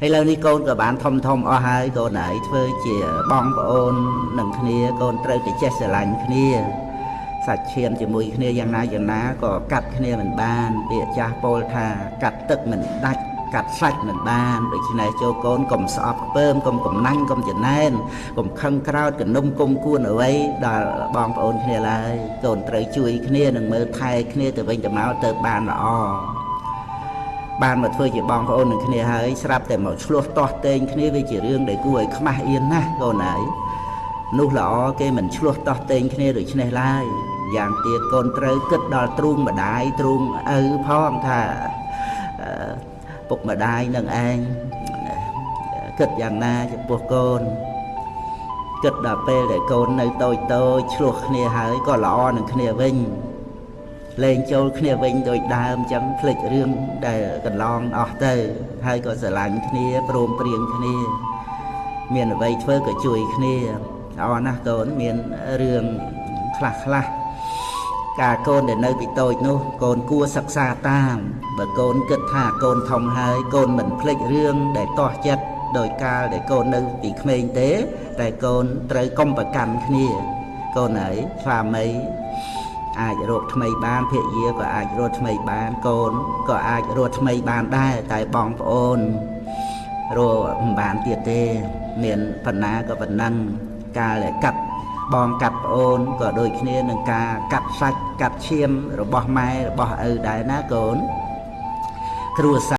ឥឡូវនេះកូនក៏បានធំធំអស់ហើយកូនហើយធ្វើជាបងប្អូននឹងគ្នាកូនត្រូវតែចេះស្រឡាញ់គ្នាសាច់ឈាមជាមួយគ្នាយ៉ាងណាយ៉ាងណាក៏កាត់គ្នាមិនបានពាក្យចាស់ពោលថាកាត់ទឹកមិនដាច់កាត់សាច់មិនបានដូច្នេះចូលកូនកុំស្អប់ខ្ពើមកុំកំណាញ់កុំចំណែនកុំខឹងក្រោតកនុំគុំគួនអ្វីដល់បងប្អូនគ្នាឡើយកូនត្រូវជួយគ្នានិងមើលថែគ្នាទៅវិញទៅមកទៅបានល្អបានមកធ្វើជាបងប្អូននឹងគ្នាហើយស្រាប់តែមកឆ្លោះទាស់ទែងគ្នាវាជារឿងដែលគួរឲ្យខ្មាស់អៀនណាស់កូនហើយនោះល្អគេមិនឆ្លោះទាស់ទែងគ្នាដូច្នេះឡើយយ៉ាងទៀតកូនត្រូវគិតដល់ទ្រូងម្ដាយទ្រូងឪផងថាពុកម្ដាយនឹងឯងគិតយ៉ាងណាចំពោះកូនគិតដល់ពេលដែលកូននៅតូចតូចឆ្លោះគ្នាហើយក៏ល្អនឹងគ្នាវិញលែងចូលគ្នាវិញដូចដើមចឹងភ្លេចរឿងដែលកន្លងអស់ទៅហើយក៏ស្រឡាញ់គ្នាព្រមព្រៀងគ្នាមានអ្វីធ្វើក៏ជួយគ្នាល្អណាស់កូនមានរឿងខ្លះខ្លះការកូនដែលនៅពីតូចនោះកូនគួរសិក្សាតាមបើកូនគិតថាកូនធំហើយកូនមិនភ្លេចរឿងដែលទាស់ចិត្តដោយកាលដែលកូននៅពីក្មេងទេតែកូនត្រូវកុំប្រកាន់គ្នាកូនហើយស្វាមីអាចរកថ្មីបានភរិយាក៏អាចរកថ្មីបានកូនក៏អាចរកថ្មីបានដែរតែបងប្អូនរកមិនបានទៀតទេមានបណ្ណាក៏ប៉ុណ្ណឹងកាលដែលកាត់បងកាត់ប្អូនក៏ដូចគ្នានឹងការកាត់សាច់កាត់ឈាមរបស់ម៉ែរបស់ឪដែរណាកូនគ្រួសារ